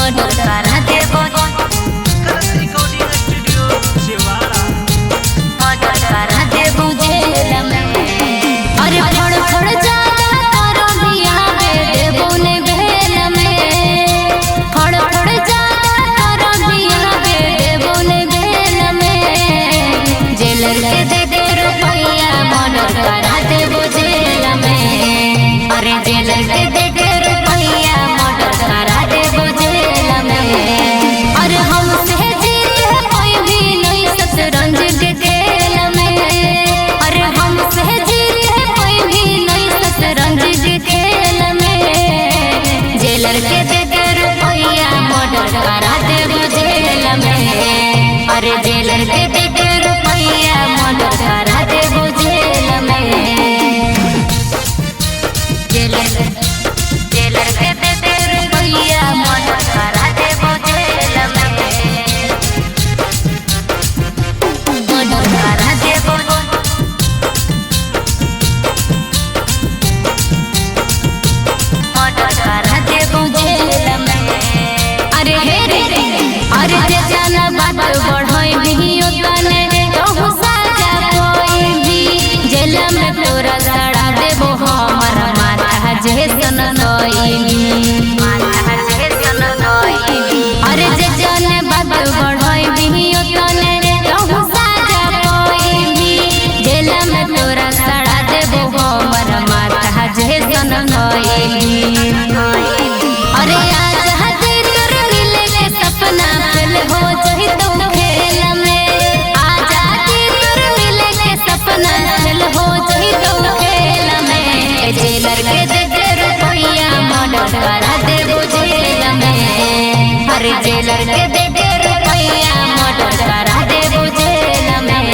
Murder करा देबो। कलश रिकॉर्डिंग स्टूडियो शिवाला। मर्डर करा देबो जेल में। अरे फड़ फड़ ज्यादा तारो दिया बे देबो ने बेल में। फड़ फड़ ज्यादा तारो दिया बे देबो ने बेल में। जेलर के दे दे रुपैया मर्डर करा देबो जेल में। अरे जेलर के दे दे रुपैया मर्डर करा देबो जेल में। अरे हमसे जीत है कोई भी नहीं शतरंज के खेल में। अरे हमसे जीत है कोई भी नहीं शतरंज के खेल में। जेलर के दे दे रुपैया मर्डर करा देबो जेल में। अरे जेलर के दे दे रुपैया मर्डर करा देबो जेल में। जेलर जेलर के दे दे रुपैया मर्डर करा देबो जेल में। मर्डर करा देबो। मर्डर करा देबो जेल में। अरे हे रे अरे जे जाना बात बढ़ोई भी ओतने कहूँ साजा कोई भी। जेल में तोरा सड़ा देबो हमर माथा जेसन नोई। माथा जेसन नोई। अरे जे जाने बात बढ़ोई भी ओतने कहूँ साजा कोई भी। जेल में तोरा सड़ा देबो हमर माथा जेसन नोई। अरे आज हदी तोर मिले के सपना फेल हो जही तो खेल में। आजादी तोर मिले के सपना फेल हो जही तो खेल में। जेलर के दे दे रुपैया मर्डर करा देबो जेल में। अरे जेलर के दे दे रुपैया मर्डर करा देबो जेल में।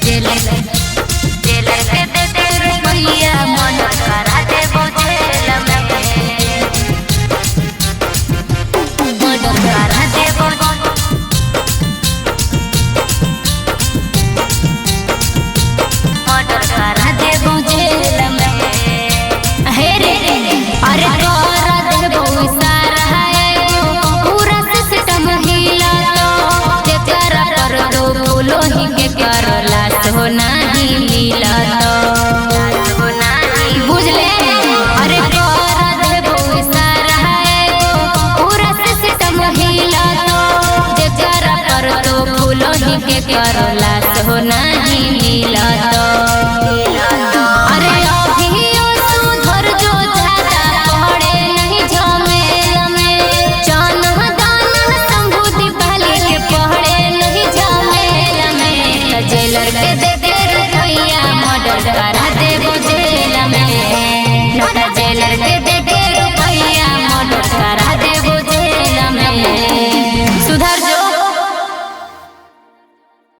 जेलर जेलर के दे दे रुपैया मर्डर करा देबो जेल में। मर्डर करा देबो। मर्डर करा देबो जेल में। हे रे अरे करा देबो इशारा एगो पूरा सिस्टम हिला तो। जेकरा पर दो फूलो ही के करला सो नाही मिला तो। बुझले अरे करा देबो इशारा एगो पूरा सिस्टम हिला तो। जेकरा पर दो फूलो ही के करला सो नाही मिला